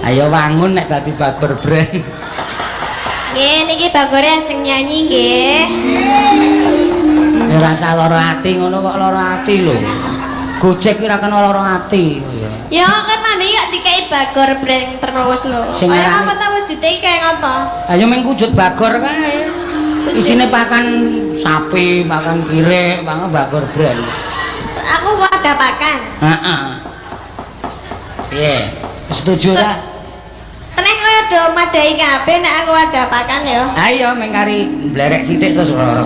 Ayo wangun nek dadi Bagor Brand. Nggih, niki Bagore ajeng nyanyi nggih. Ya ora usah lara ati ngono kok lara ati lho. Gojek ki ora kena lara ati ya. Ya kan mami kok dikei Bagor Brand terus lho. Sing Kaya ngarani- apa ta wujude iki kaya ngapa? Ayo meng wujud Bagor kae. Isine pakan sapi, pakan kirek, pakan Bagor Brand. Aku wadah pakan. Heeh. Piye? Setuju ora? Teneh kaya do madhahi kabeh nek aku wadah pakan ya. Ayo meng kari blerek sithik terus ora.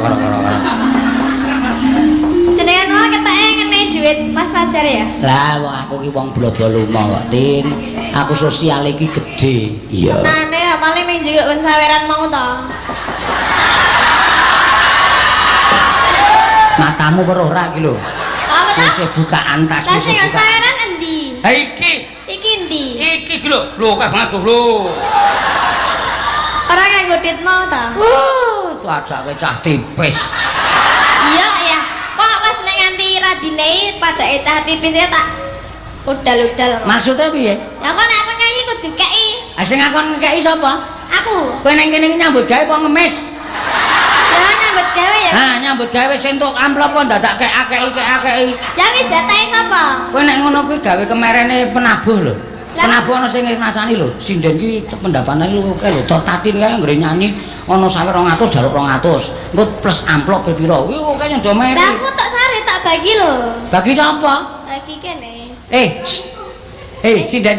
Jenengan wae keteke ngenei dhuwit Mas Fajar ya? Lah wong aku ki wong blobo lumo kok, Tin. Aku sosial iki gedhe. Iya. Tenane ya paling mung njukuk kon saweran mau to. Matamu weruh ora iki lho. Apa ta? Wis bukaan tas Lah wis sing kon bukaan. saweran endi? Ha iki, Iki endi? iki iki lho. Lho akeh banget lho. Ora nganggo dit mau ta? Wah, tuajake cah tipis. Iya ya. Kok pas nek nganti radinei padake cah tipis ya tak udal-udal. Maksudnya piye? Ya kok nek aku nyanyi kudu kei Ah sing ngakon ngekeki sapa? aku. Kowe nang kene iki nyambut gawe apa ngemis? Ya nyambut gawe ya. Ha, nyambut gawe sing entuk amplop kok dadak kek-akeki. Ya wis jatahe sapa? Kowe nek ngono kuwi gawe kemerene penabuh lho. Lah- Penabuh ana sing ngrasani lho. Sinden ki pendapatane lu akeh lho. Totatin kae anggere nyanyi ana sawe 200 jaluk 200. Engko plus amplop e pira? Kuwi akeh yang do meri. Lah aku tok sare tak bagi lho. Bagi sapa? Bagi kene. Eh, shh. Eh, sinden,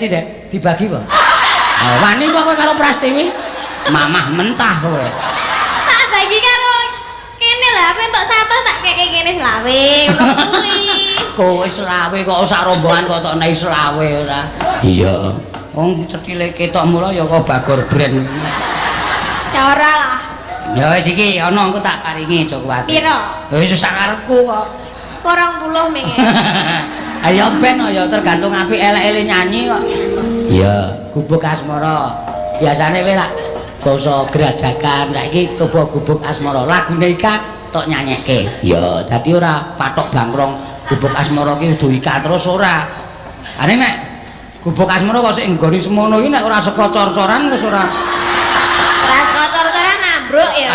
dibagi apa? Ah, wani kok kowe karo Prastiwi? Mamah mentah kowe. Tak bagi karo kene lah aku entuk 100 tak keke kene selawe ngono kuwi. Kowe selawe kok sak rombongan kok tok nei selawe ora. Iya. Wong cethile ketok mula ya kok Bagor Brand. Ya ora lah. Ya wis iki ana engko tak paringi aja kuwatir. Piro? Ya wis sak karepku kok. Kurang puluh menge. Ayo ben ya tergantung apik elek-elek nyanyi kok. Iya, gubuk asmara. Biasane kowe lak basa grajagan, saiki coba gubuk asmara. Lagune Ika tok nyanyekke. Iya, dadi ora patok bangkrong gubuk asmara ki kudu Ika terus ora. Ane nek gubuk asmara kok sik nggoni semono iki nek ora saka cor-coran wis ora. Ora saka cor-coran ambruk ya.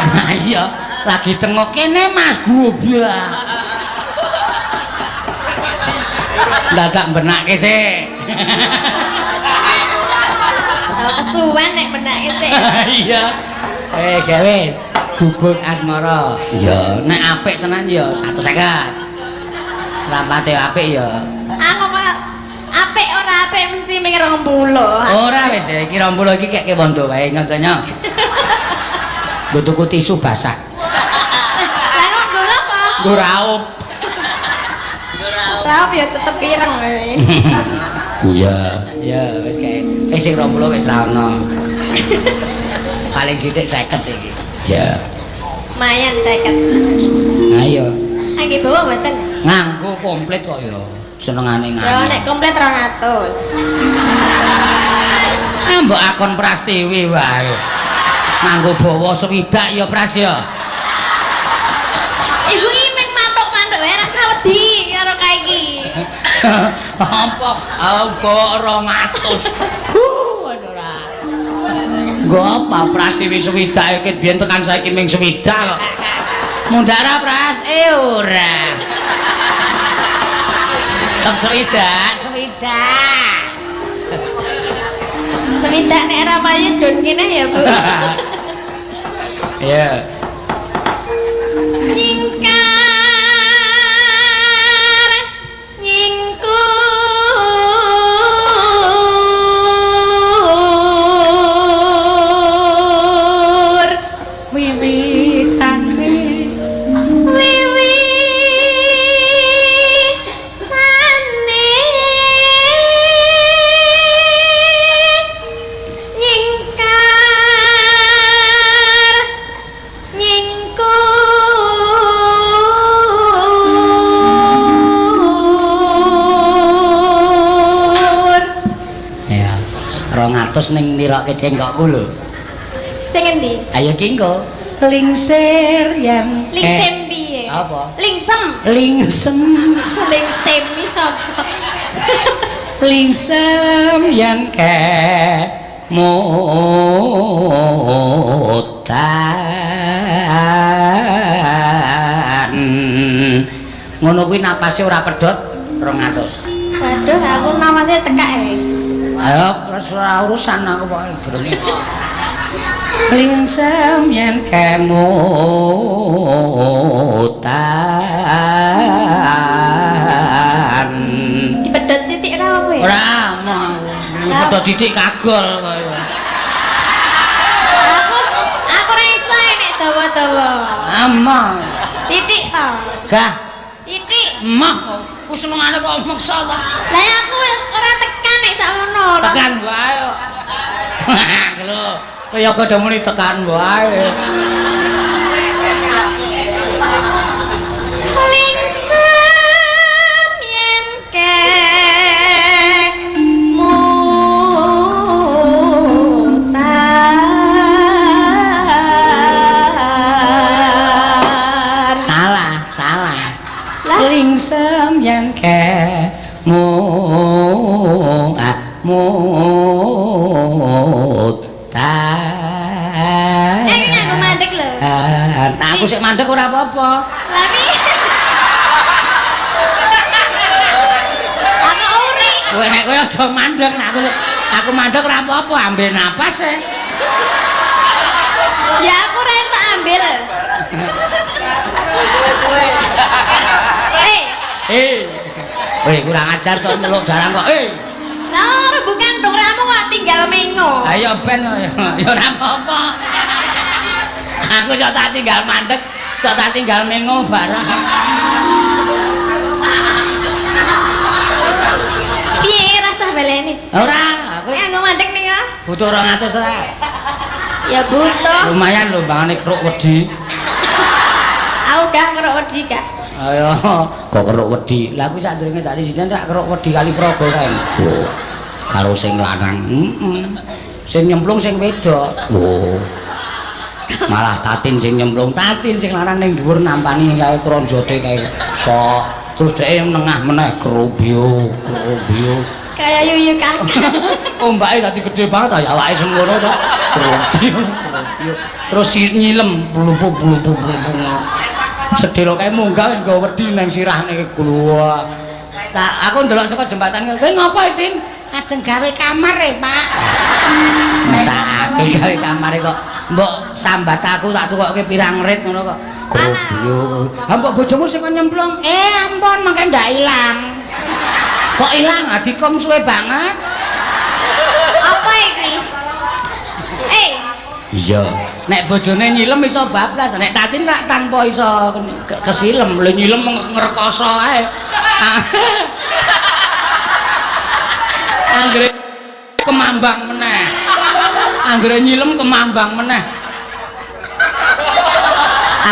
Iya, lagi cengok kene Mas goblok. Dadak benakke sik. Kesuwen nek benake sik. Iya. Eh gawe gubuk asmara. Iya, nek apik tenan ya 150. Rapate apik ya. Aku kok apik ora apik mesti ming 20. Ora wis iki 20 iki keke wondo wae nyontenya. Nggo tuku tisu basah. Lah kok nggo apa? Nggo raup. Raup ya tetep ireng kowe. Iya. Iya wis kae. Wis sing 20 wis ra ono. Paling sithik 50 iki. Iya. Lumayan 50. Ayo. Angge bawa mboten? Nganggo komplit kok ya. Senengane Ya nganggo. nek komplit 200. Ah mbok akon Prastiwi wae. Nganggo bawa swidak ya Pras ya. Ibu iki mung mantuk-mantuk wae rasa wedi karo kae iki. Apa? Apa 200. Huh, ora. Nggo apa Prastiwi swidak iki biyen tekan saiki ming swidak kok. Mundhak ra Pras? Eh ora. Tetep swidak, swidak. Swidak nek ora payu don kene ya, Bu. Iya. Nyingkar nyingkur Wiwitane wiwitane nyingkar nyingkur. Ya, 200 ning nirokke cengkokku lho. Sing endi? Ayo ki engko. Lingsir yen Lingsem piye? Apa? Lingsem. Lingsem. Lingsem iki apa? Lingsem yen kemutan. Ngono kuwi napase ora pedhot 200. Waduh, aku napase cekak e. Ayo terus ora urusan aku pokoke gerenge. Lingsem yen kemutan. Dipedhot sithik ora apa ya? Ora, mau. Pedhot sithik kagol kaya. Aku ora iso nek dawa-dawa. Amah. Sithik to. Gah. Sithik. Emah, ku senengane kok meksa ta. Lah aku ora tekan nek sakmono. Tekan wae kok. Lho, kaya padha muni tekan wae. Lingsem yen kemutan. Salah, salah. Lingsem yen kemutan. Eh, iki nganggo mandek lho. Nah, aku sik mandek ora apa-apa. Lah piye? Aku uri. Kowe nek kowe aja mandek, nek aku mandek ora apa-apa, ambil napas e. Ya aku ora entuk ambil. Suwe-suwe. Eh. Kowe kurang ajar to nyeluk dalang kok. Lah rebukan dong ramu kok tinggal mengo. Ayo ben ya ora apa-apa. Aku sok tak tinggal mandek, sok tak tinggal mengo barang. Piye rasah baleni? Ora, aku nganggo mandek ning kok. Butuh 200 ora. Ya butuh. Lumayan lho mbangane keruk wedi. Aku gak keruk wedi gak. Ayo, kok keruk wedi. Lah aku sadurunge tak disiden rak keruk wedi kali Praga kae. Oh. Karo sing lanang. Heeh. Sing nyemplung sing wedok. Oh. Malah Tatin sing nyemplung, Tatin sing lanang ning dhuwur nampani kae kronjote kae. Sok. Terus dheke nengah meneh krobyo, krobyo. Kaya yuyu kakak. Ombake dadi gedhe banget ya awake semono to. Krobyo, krobyo. Terus nyilem blupu-blupu blupu. Sedelo kae munggah wis nggawa wedi nang sirahne keluar. Tak aku ndelok saka jembatan kowe ngopo, Tin? Ajeng gawe kamar e, Pak. Mesake gawe kamare kok mbok sambat aku tak tukokke pirang rit ngono kok. Krobyo. Ha mbok bojomu sing kon nyemplung. Ampun mangke ndak ilang. Kok ilang? Adikom suwe banget. Apa iki? Iya. Nek bojone nyilem iso bablas, nek Tatin rak tanpa iso kesilem, lho nyilem ngrekoso ae. Anggere kemambang meneh. Anggere nyilem kemambang meneh.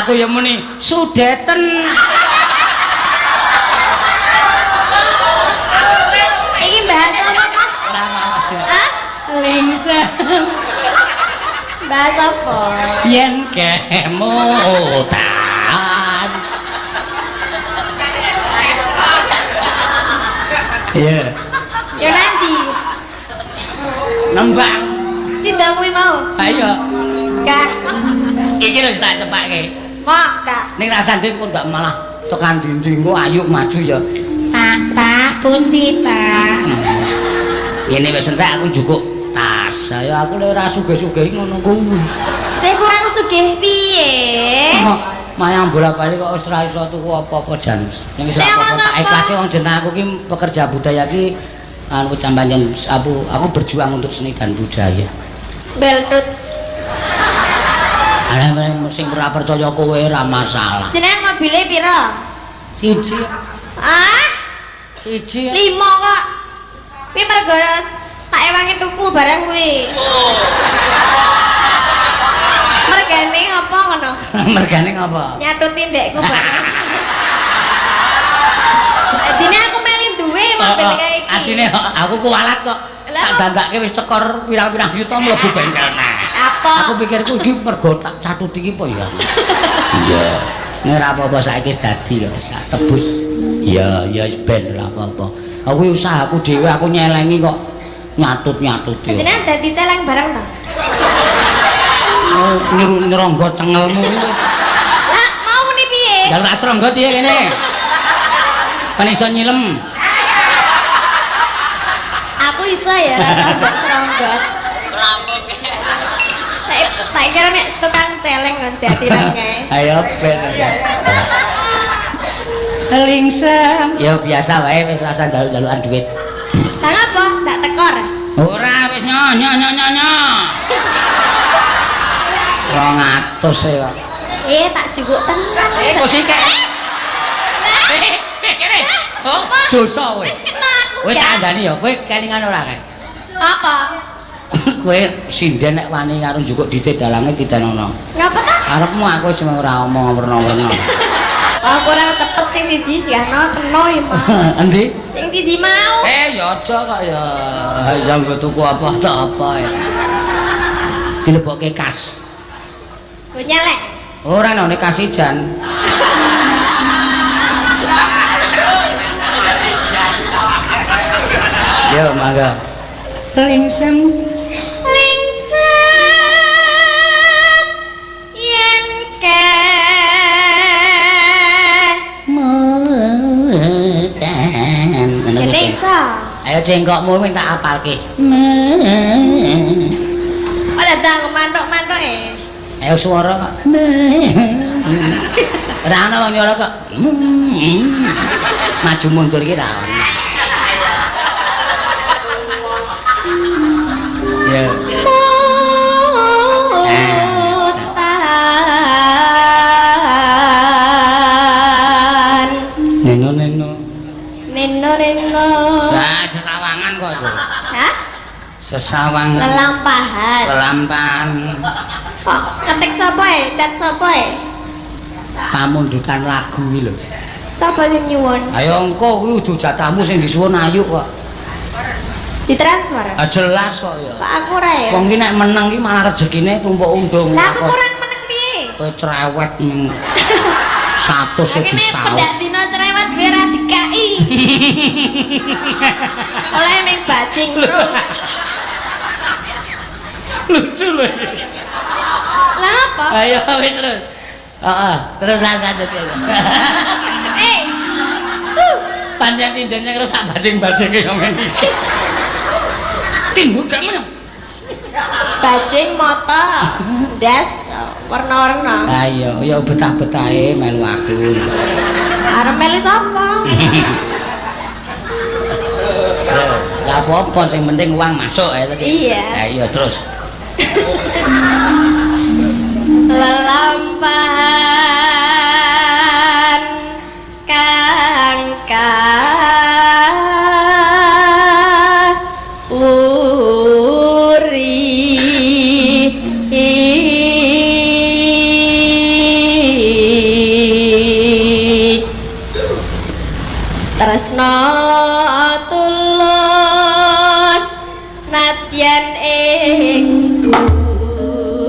Aku ya muni sudeten. Iki bahas apa ta? Hah? Lingsem. Bahas apa? Yen kemutan. Iya. Ya nanti. Nembang. Sida kuwi mau. Ayo. Gak. Iki lho tak cepake. Mok, gak. Ning rasane kok ndak malah tekan dinding kok ayo maju ya. Pak, Pak, pundi, Pak? Ini wis entek aku njukuk tas. Ayo aku lek ora sugih-sugih ngono kuwi. Sing kurang sugih piye? Mayang bola-bali kok wis ora iso tuku apa-apa jan. Ning wis apa-apa tak ikhlas wong jeneng aku ki pekerja budaya ki anu campanjen aku berjuang untuk seni dan budaya. Beltut. Alah sing ora percaya kowe ora masalah. Jenengan mobile pira? Siji. Ah? Siji. 5 kok. Kuwi mergo tak ewangi tuku barang kuwi. Mergane apa ngono? Mergane ngapa? Nyatuti ndekku barang. Adine aku meli duwe mobil kae iki. Adine aku kuwalat kok. Tak dandake wis tekor pirang-pirang yuta mlebu bengkel nah. Apa? Aku pikirku iki mergo tak catuti iki apa ya? Iya. Nek ora apa-apa saiki wis dadi lho, wis tebus. Iya, ya wis ben ora apa-apa. Aku usahaku dhewe, aku nyelengi kok nyatut-nyatut ya. Jenengan dadi celeng bareng to? Oh, nyeronggo cengelmu iki. Lah, mau muni piye? Njaluk tak seronggo piye kene? Kan iso nyilem. Aku iso ya rasa mbok seronggot. Tak kira nek tukang celeng kok jatilan kae. Ayo ben. Lingsem. Ya biasa wae wis rasa njaluk-njalukan duit. Lah ngapa? Tak tekor. Ora wis nyo nyo nyo nyo nyo. 200 e kok. Tak jupuk tenan. Kok sikek. Kene. Oh, dosa kowe. Wis kena aku. Kowe tak kandhani ya, kowe kelingan ora kae? Apa? Kowe sinden nek wani karo njukuk dite dalange didanono. Ngapa ta? Karepmu aku wis ora omong werna-werna. Aku ora cepet sing siji, ya no kena ya, Mas. Endi? Sing siji mau. Ya aja kok ya. Ya nggo tuku apa ta apa ya. Dilebokke kas. Nggo nyelek. Ora nang nek kasijan. Yo mangga. Lingsem. Lingsem yen ke mutan. Kene iso. Ayo jengkokmu wing tak apalke. Ora tak mantuk-mantuk e. Ayo swara kok. Ora ana wong nyuara kok. Maju mundur iki ra ono. Ya. Mutan. Neno neno. Neno neno. Sesawangan kok itu. Hah? Sesawangan. Lelampahan. Lelampahan. Kok ketik sapa e? Cat sapa e? Pamundutan lagu iki lho. Sapa sing nyuwun? Ayo engko kuwi udu jatahmu sing disuwun ayu kok. Ditransfer? Ah jelas kok ya. Kok aku ora ya? Wong ki nek meneng ki malah rezekine tumpuk undung. Lah aku kurang meneng piye? Kowe cerewet ning 100 e Kene disaut. pendak dina cerewet kowe ora dikai. Oleh ming bajing terus. Lucu lho. Lah apa? Ayo wis terus. Heeh, terus lanjut ya. Pancen sinden sing terus tak bajing-bajing ya ngene iki. Timbul gak meneng. Bajing mata, ndas warna-warna. Ayo, ya betah-betahe melu aku. Arep melu sapa? Lah apa-apa sing penting uang masuk ya tadi. Iya. Ayo terus. Lelampahan kang kauri tresna tulus nadyan ing gubuk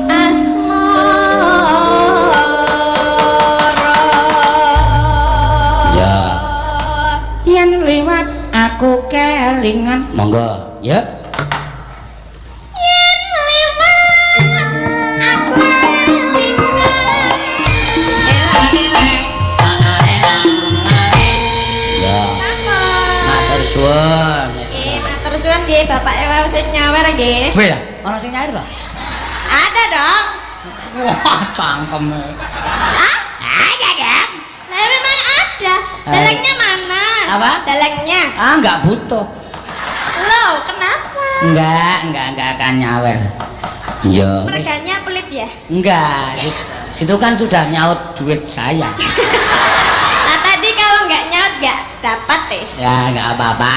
asmara. Ya. Yen liwat aku kelingan. Monggo, ya. Yen liwat aku kelingan. Ya. Apa? Matur suwun. Nggih, matur suwun nggih Bapak Ewa sing nyawer nggih. Kowe lah, ana sing nyair to? Ada dong. Wah, cangkeme. Hah? Ada dong. Lah memang ada. Dalangnya mana? Apa? Dalangnya. Ah, enggak butuh. Loh, kenapa? Enggak akan nyawer. Iya. Merganya pelit ya? Enggak. Situ kan sudah nyaut duit saya. Nah, tadi kalau enggak nyaut enggak dapat deh. Ya, enggak apa-apa.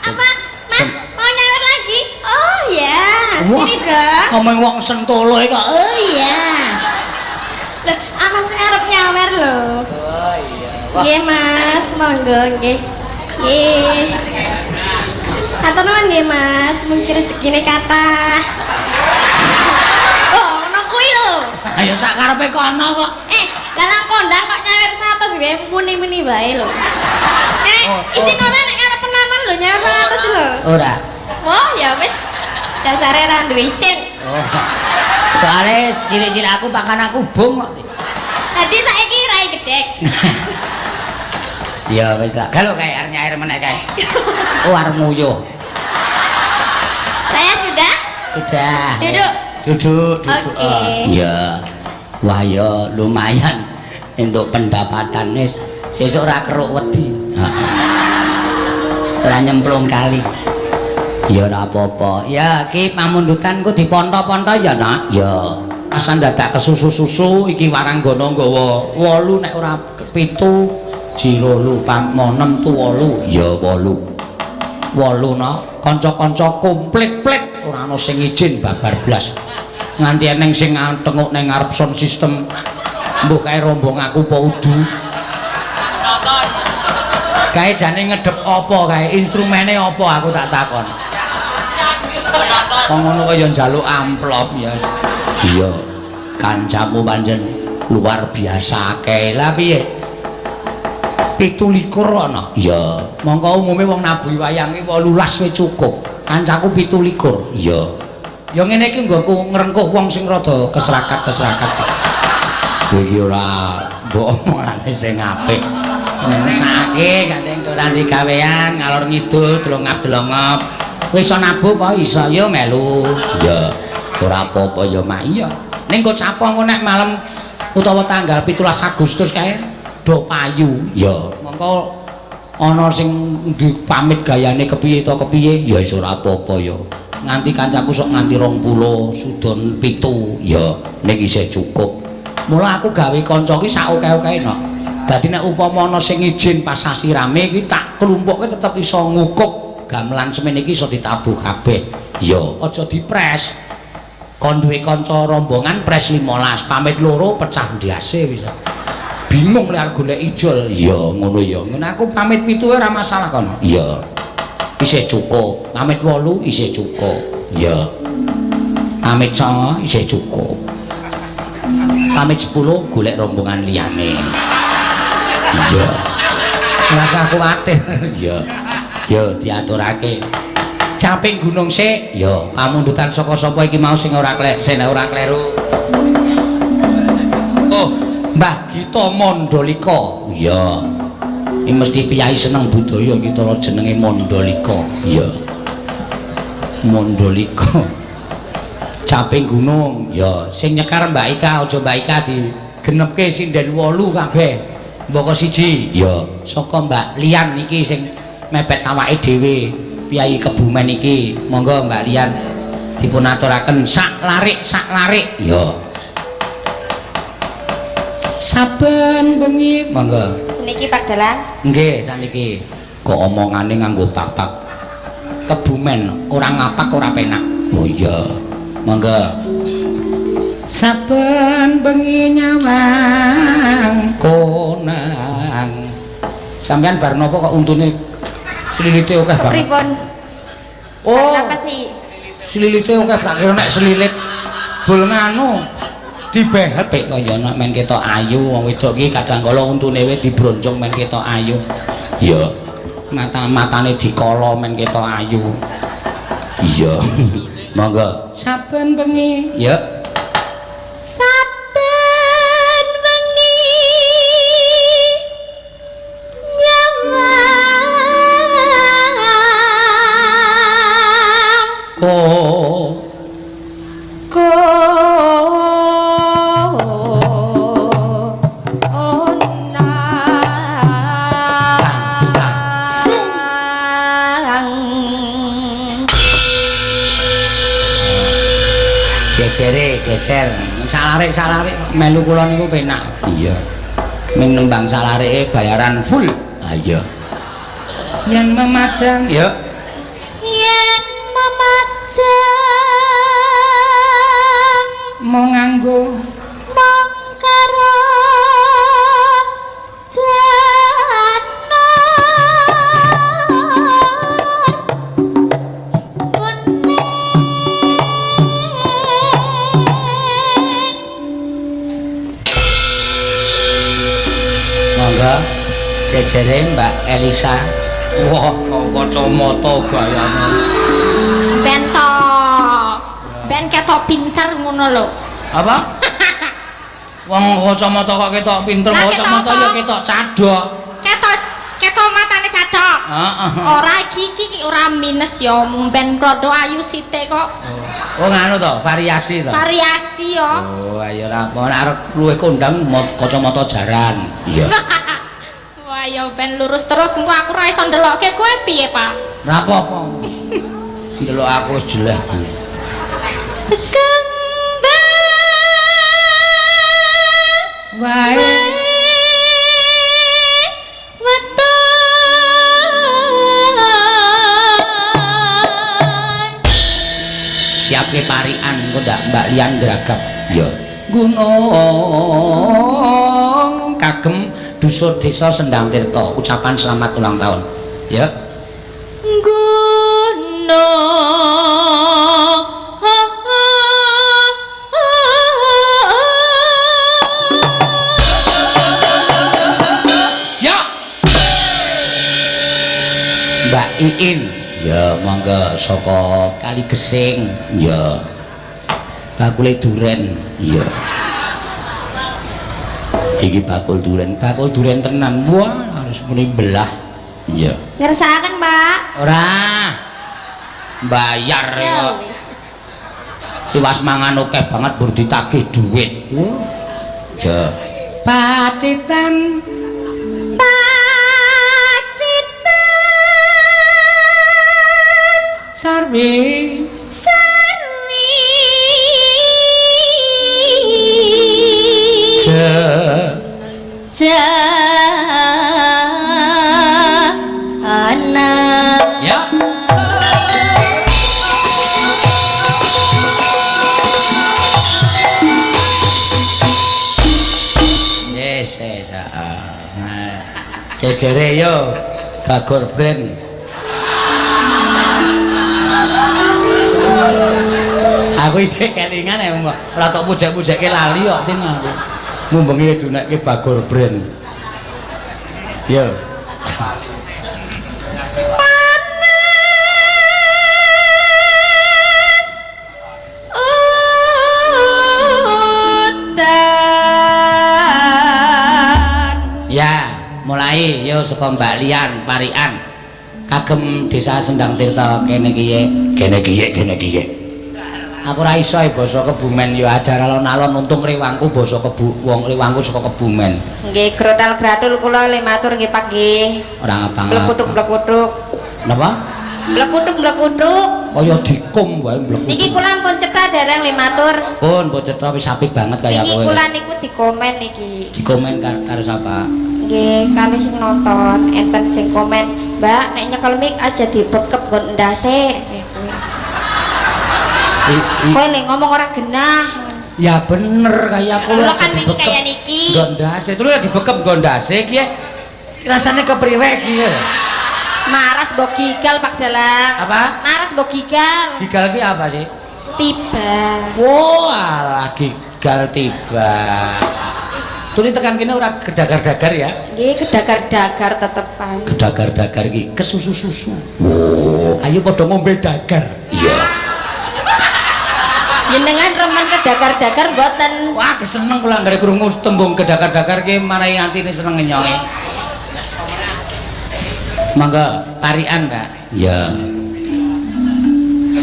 Apa? Mas, mau nyawer lagi? Oh ya, sini dong. Ngomong wong Sentolo kok. Oh iya. Loh, ana sing arep nyawer lho. Oh iya. Wah. Nggih, Mas, monggo nggih. Nggih. Matur nuwun nggih, Mas. Mungkin rezekine kathah. Oh, ngono kuwi lho. Ayo sak karepe kono kok. Dalang kondang kok nyawer 100 wae muni-muni wae lho. Nek Oh, oh. isin ora nek ngarep penonton lho nyawer nang atas lho. Ora. Oh, ya wis. Dasare ra duwe isin. Oh. Soale cilik-cilik aku pakan aku bom kok. Dadi saiki rai gedhek. Ya wis lah. Kalau kae arep nyair meneh kae. Oh arep nguyuh. Saya sudah Sudah. Duduk. Duduk, duduk. Oke. Oh, iya. Wah ya lumayan untuk pendapatan wis. Sesuk ora keruk wedi. Heeh. Ora nyemplung kali. Ya ora apa-apa. Ya iki pamundutan ku diponto-ponto ya, Nak. Ya. Asan dadak kesusu-susu iki waranggana nggawa 8 nek ora 7 jiro pamo 6 tu 8. Ya 8. 8 no. Kanca-kanca komplit-plit ora ana sing izin babar blas. Nganti eneng sing tenguk ning ngarep sound system. Mbuh kae rombong aku apa udu. Kae jane ngedep apa kae instrumene apa aku tak takon. Wong ngono kaya njaluk amplop ya. Iya, kancamu pancen luar biasa akeh. Lah piye? 27 ana. Iya. Mongko umume wong nabuhi wayang iki 18 wis cukup. Kancaku 27. Iya. Ya ngene iki nggonku ngrengkuh wong sing rada keserakat-keserakat. Kowe iki ora mbok omongane sing apik. Mesake gandeng ora digawean ngalor ngidul dlongap-dlongop. Kowe iso nabuh apa iso ya melu. Iya. Ora apa-apa ya mak iya. Ning kok sapa engko nek malam utawa tanggal 17 Agustus kae do payu. Iya. Mongko ana sing dipamit gayane kepiye to kepiye ya wis ora apa-apa ya. Nganti kancaku sok nganti 20 sudon 7. Ya ning isih cukup. Mula aku gawe kanca ki sak oke-oke no. Dadi nek upama ana sing izin pas sasi rame kuwi tak klumpukke tetep iso ngukup gamelan semene iki iso ditabuh kabeh. Ya, aja dipres. Kon duwe kanca rombongan pres 15, pamit loro pecah ndase wis. Bingung lek arep golek ijol. Ya, ngono ya. Ngono aku pamit 7 ora masalah kono. Iya. Isih cukup. Pamit 8 isih cukup. Iya. Pamit 9 isih cukup. Pamit 10 golek rombongan liyane. Iya. Rasa kuwatir. Iya. Ya diaturake. Caping gunung sik. Ya, pamundutan saka sapa iki mau sing ora klek, sing ora kleru. Oh, Mbah Gita Mandalika. Iya. Iki mesti piyai seneng budaya iki tala jenenge Mandalika. Iya. Mandalika. Caping gunung. Ya, sing nyekar Mbak Ika aja Mbak Ika digenepke sinden 8 kabeh. Mboko siji. Ya, saka Mbak Lian iki sing mepet awake dhewe, piyai Kebumen iki. Monggo Mbak Lian dipun aturaken sak larik sak larik. Ya. Saben bengi monggo. Niki Pak Dalang. Nggih, saniki. Kok omongane nganggo papak. Kebumen ora ngapak ora penak. Oh iya. Monggo. Saben bengi nyawang konang. Sampeyan bar napa kok untune slilite akeh banget. Pripun? Oh. Kenapa sih? Slilite akeh tak kira nek slilit bol nganu dibehet pek kaya nek men ketok ayu wong wedok iki kadang kala untune wae dibronjong men ketok ayu. Iya. Mata-matane dikala men ketok ayu. Iya. Monggo. Saben bengi. Ya. Saben wengi nyawang Oh. ko onang. Jejere geser. Salarik-salarik melu kula niku penak. Iya. Ming nembang salarike bayaran full. Ha iya. Yen memajang ya. Yen memajang Mau nganggo mung karo janur kuning. Monggo. Jejere Mbak Elisa. Wah, kok kacamata gayane. Ben to. Ben ketok pinter ngono lho. Apa? Wong kacamata kok ketok pinter, kacamata ya ketok cadhok. Ketok ketok matane cadhok. Heeh. Ora iki iki ora minus ya, mung ben rada ayu sithik kok. Oh, nganu to, variasi to. Variasi ya. Oh, ayo ora apa nek arep luwih kondang kacamata jaran. Iya. Wah, ya ben lurus terus engko aku ora iso ndelokke kowe piye, Pak? Ora apa-apa. Ndelok aku wis jelek. Kembang Wae. Weton. Siapke parikan engko ndak Mbak Lian gragap. Iya. Gunung kagem dusun desa Sendang Tirta ucapan selamat ulang tahun. Ya. Gunung Ya. Mbak Iin. Ya, monggo saka Kaligesing. Ya. Bakule duren. Iya. Iki bakul duren tenan. Wah, harus muni belah. Iya. Ngersakaken, Pak. Ora. Bayar Ya kok. wis. Tiwas mangan akeh banget mbur ditagih duit. Ya. Pacitan. Pacitan Sarwi. Sarwi. Je. Jana. Ya. Yes, yes, heeh. Nah, jejere yo Bagor Brand. Aku isih kelingan ya, Mbak. Ora tok pujak-pujakke lali kok tin aku. Mumbengi dunekke Bagor Brand. Yo. Panas udan. Ya, mulai yo saka Mbak Lian, Parian. Kagem Desa Sendang Tirta kene kiye. Kene kiye, kene kiye. Aku ora iso basa Kebumen yo ajar alon-alon untung rewangku basa Kebu wong rewangku saka Kebumen. Nggih, grotal gratul kula le matur nggih Pak nggih. Ora ngapa-ngapa. Blekutuk-blekutuk. Napa? Blekutuk-blekutuk. Kaya dikum wae blekutuk. Niki kula pun cetha dereng le matur. Pun pun cetha wis apik banget kaya Niki kowe. kula niku dikomen niki. Dikomen karo sapa? Nggih, kali sing nonton enten sing komen, "Mbak, nek nyekel mic aja dibekep nggon ndase." Kowe le ngomong ora genah. Ya bener kaya kowe Kula aja kan wingi dibekep. kaya niki. Nggon ndase, terus nek dibekep nggon ndase ki rasane kepriwe ki? Maras mbok gigal Pak Dalang. Apa? Maras mbok gigal. Gigal ki apa sih? Tiba. Wah, alah gigal tiba. Tuli tekan kene ora gedagar-dagar ya? Nggih, gedagar-dagar tetepan. Gedagar-dagar iki kesusu-susu. Wow. Ayo padha ngombe dagar. Iya. Jenengan remen kedagar-dagar mboten? Wah, keseneng kula anggere krungu tembung kedagar-dagar ki marai antine seneng ngenyonge. Mangga parikan, Mbak. Iya.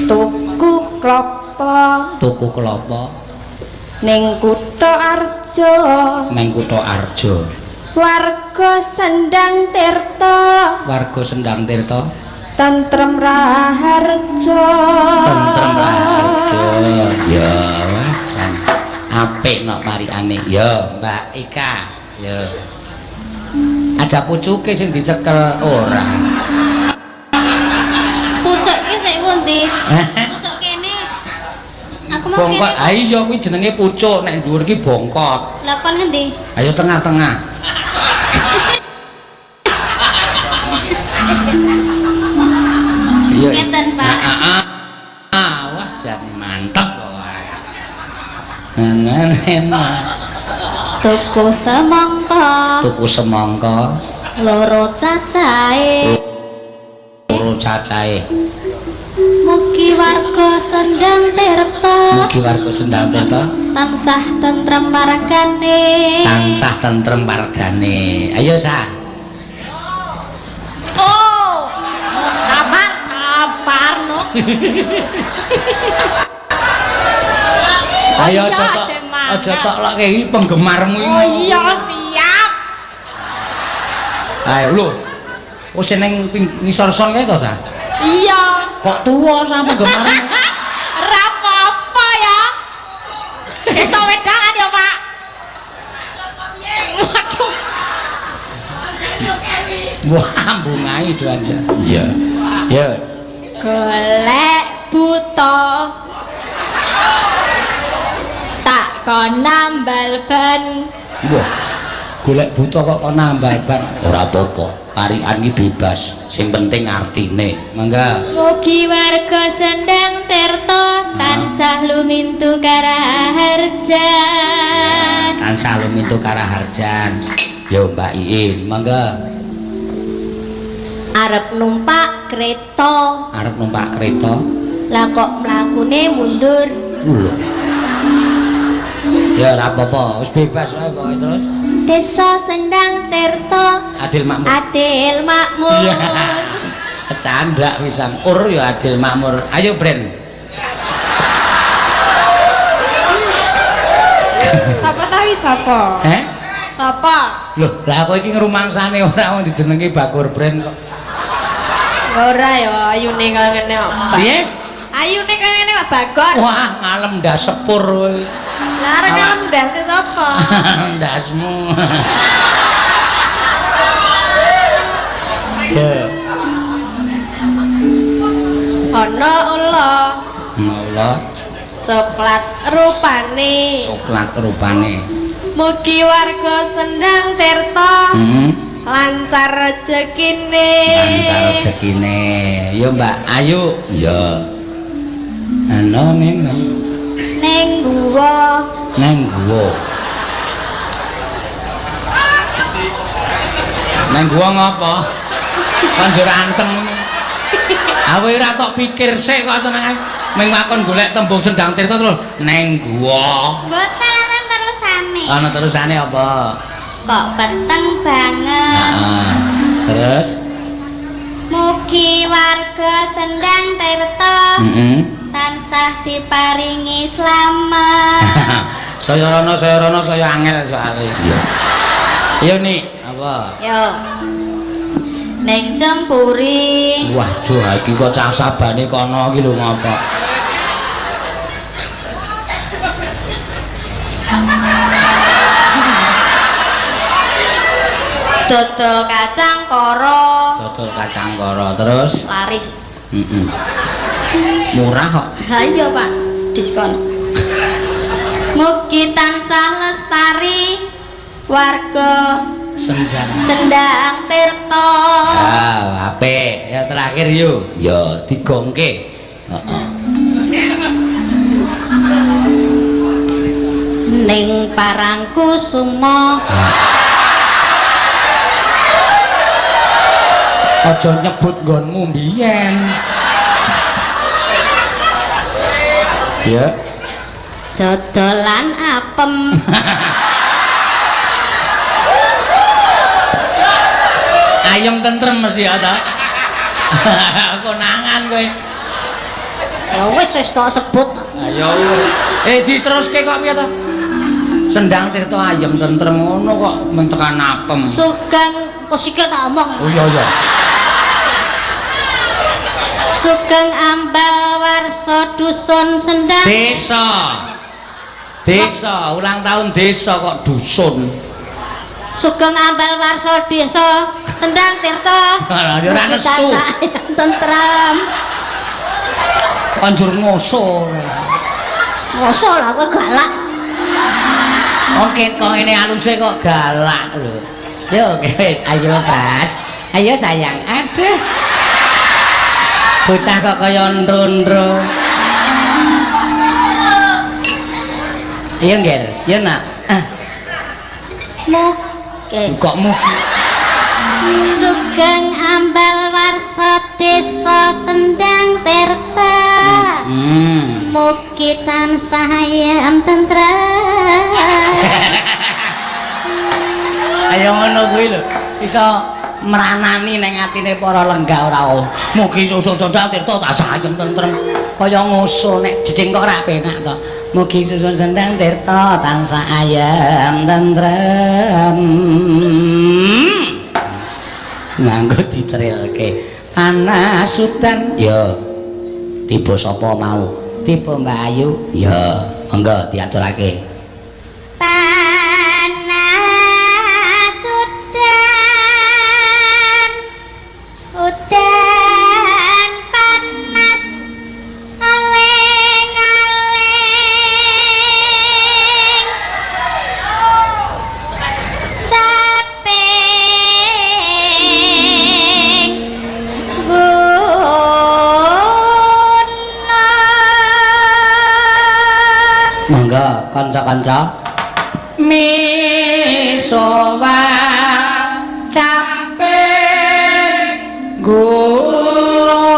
Tuku klopo Tuku klopo ning Kutha Arjo. ning Kutha Arjo. Warga Sendang Tirta. Warga Sendang Tirta. Tentrem Raharjo. Tentrem Raharjo. Ya, wah, jan apik nok parikane. Ya, Mbak Ika. Ya. Aja pucuke sing dicekel ora. Pucuk ki sik pundi? Pucuk kene. Aku mau Bongkot. kene. Ha iya kuwi jenenge pucuk, nek dhuwur ki bongkot. Lah kon ngendi? Ayo tengah-tengah. Iya. Ngeten, Pak. Heeh. Ah, wah jan mantep wae. Enak. Tuku semangka Tuku semangka Loro cacahe. Loro cacahe. Mugi warga Sendang Tirta. Mugi warga Sendang Tirta tansah tentrem wargane. Tansah tentrem wargane. Ayo Sa. Oh, sabar sabar no. Ayo aja tok aja tok lak iki penggemarmu iki. Oh iya siap. Ayo lho. Wis ning ngisor son kae to, Sa? Iya. Kok tuwa sa penggemarmu? Ora apa-apa ya. Sesuk wedangan ya, Pak. Waduh. Wah, bungai doan. Iya. Ya. Golek buta. Tak kon nambal ban. Wah. Golek buta kok kon nambal ban. Ora apa-apa. Tarikan iki bebas, sing penting artine. Mangga. Mugi warga Sendang Tirta tansah lumintu karaharjan. Tansah lumintu karaharjan. Yo Mbak Iin, mangga. Arep numpak kereta. Arep numpak kereta. Lah kok mlakune mundur. Lho. Ya ora apa-apa, wis bebas wae pokoke terus. Desa Sendang Tirta Adil Makmur. Adil Makmur. Kecandak pisan. Ur ya adil makmur. Ayo Bren. Sapa ta wi sapa? Heh? Sapa? Loh, lah aku iki ngrumangsane ora wong dijenengi Bagur Bren kok. Ora ya ayune kaya ngene kok. Piye? Ayune kaya ngene kok Bagor. Wah, ngalem ndas sepur kowe. Lah arep ngalem ndase sapa? Ndasmu. Ya. Ana ula. Ula. Coklat rupane. Coklat rupane. Mugi warga Sendang Tirta lancar rezekine. Lancar rezekine. Yo Mbak Ayu. Iya. Ana ning ning guwa. Neng guwa. Neng guwa ngopo? Kon njur anteng. Aku ora tok pikir sik kok tenang ae. Ming wakon golek tembung Sendang Tirta terus neng guwa. Mboten ana terusane. Ana terusane apa? Kok peteng banget. Heeh. Terus mugi warga Sendang Tirta tansah diparingi slamet. Saya rono saya angel soalé. Iya. Iya nih, apa? Yo. Neng Cempuri. Waduh, iki kok cah sabane kono iki lho ngopo? Dodol kacang koro. Dodol kacang koro terus laris. Murah kok. Ha iya, Pak. Diskon. Mugi tansah lestari warga Sendang Tirta. Ah, apik. Ya terakhir yo. Ya digongke. Heeh. Ning Parangkusumo. Aja nyebut nggonmu mbiyen. Ya. Dodolan apem. Ayem tentrem mesti ya ta. Konangan kowe. Ya wis wis tok sebut. Ayo. Diteruske kok piye ta? Sendang Tirta ayem tentrem ngono kok mung tekan apem. Sugeng kok sikil tak omong. Oh iya iya. Sugeng Ambal Warsa Dusun Sendang. Desa. Desa, ulang tahun desa kok dusun. Sugeng Ambal Warsa Desa Sendang Tirta. Lah ya ora nesu. Tentrem. Anjur ngoso. Ngoso lah kowe galak. Oke, kok ngene aluse kok galak lho. Yo, ayo Bas. Ayo sayang. Aduh. Bocah kok kaya ndro-ndro. Iya, Nger. Iya, Nak. Ah. Mugi. Kok mugi. Sugeng Ambal Warsa Desa Sendang Tirta. Mugi tansah ayem tentrem. Ayo ngono kuwi lho. Iso meranani ning atine para lenggah ora. Mugi susung Sendang Tirta tansah ayem tentrem. Kaya ngusul nek jejeng kok ora penak to. Mugi susun Sendang Tirta tansah ayem tentrem. Nganggo ditrilke. Panas udan. Ya. Tiba sapa mau? Tiba Mbak Ayu. Ya, monggo diaturake. Panas udan, udan panas aling-aling caping guna. Monggo kanca-kanca. Misowa caping guna.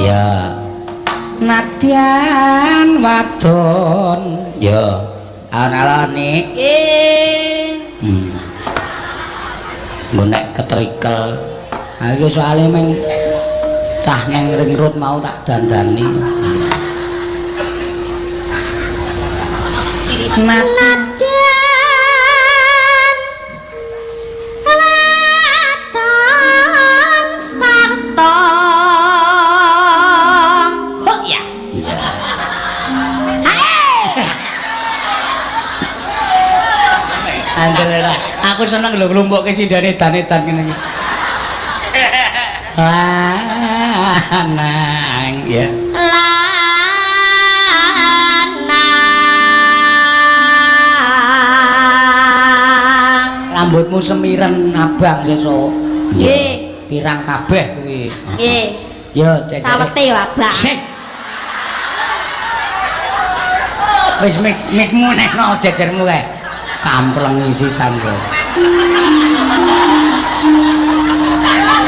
Ya. Nadyan wadon. Ya. Alon-alon nik. Nggih. Nggo nek ketrikel. Ha iki soalé meng cah neng ring road mau tak dandani. Nadyan wadon sarta. Oh ya. Iya. Andel ora. Aku seneng lho nglumpukke sindane dan-edan ngene iki. Lanang ya. Lanang. Rambutmu semiren abang sesuk. Nggih. Pirang kabeh kuwi. Nggih. Ya, jajare. Cawete yo abang. Sik. Wis mikmu nekno jejermu kae. Kampleng sisan kowe.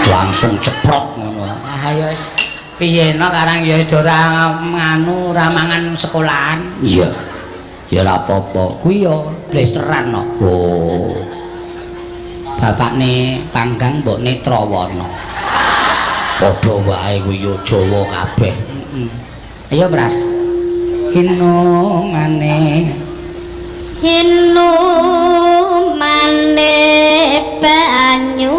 Langsung ceprot ngono. Ah ya wis piye no karang ya ora nganu ora mangan sekolahan. Iya. Ya ora apa-apa. Kuwi ya blesteran no. Oh. Bapakne Panggang mbokne Trawana. Padha wae kuwi ya Jawa kabeh. Heeh. Ayo Pras. Inumane Inumane banyu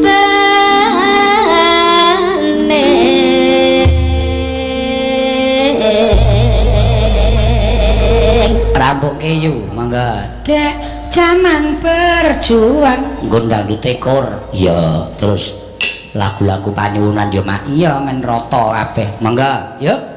bane. Rambung keyu mangga. Dek jaman berjuang nggo dangdute kor. Ya, terus lagu-lagu panyuwunan ya Mak. Iya men rata kabeh. Mangga, yuk.